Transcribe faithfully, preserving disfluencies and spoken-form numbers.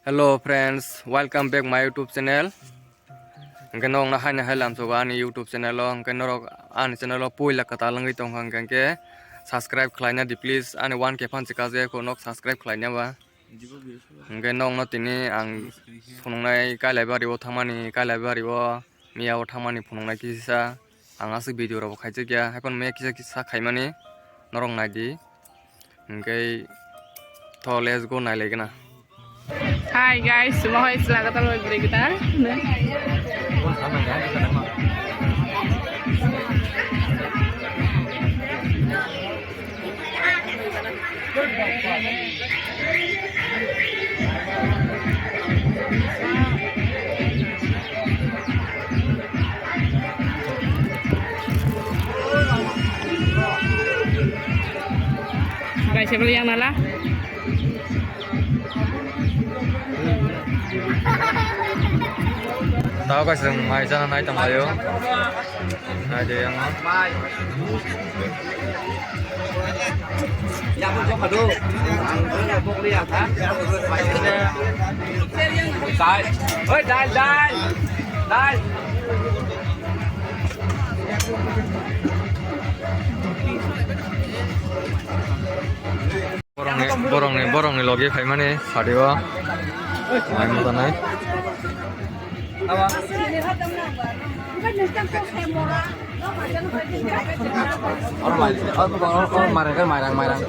Hello friends, welcome back my YouTube channel. Hwnkhe norokno haino hai lamsogo ani YouTube channel o, hwnkhe norok ani channel o puila kwtal wngwi tongkha, hwnkhe subscribe khlaina di please, ani one K phan chika je kho nok subscribe khlaina ba. Hwnkhe nokno tini ang phunuknai Kailabari o thangmani, Kailabari o miya o thangmani phunuknai kisa ang aswk video rok bo khaijakya, haikhe miya kisa kisa khaimani norok naidi. Hwnkhe to let's go nailaigwna. Hi guys, suma hoi sila katal hoi beri kita. Guys, siapa yang nala? Tao kaisa mai chana nai tong laio. Nai de yang. Dal. Oi, dal, dal. Dal. Borokni, borokni, borokni logi phaimani sadi o. Mai mudanai. Oro mai, oro, oro, oro mairang, mairang, mairang.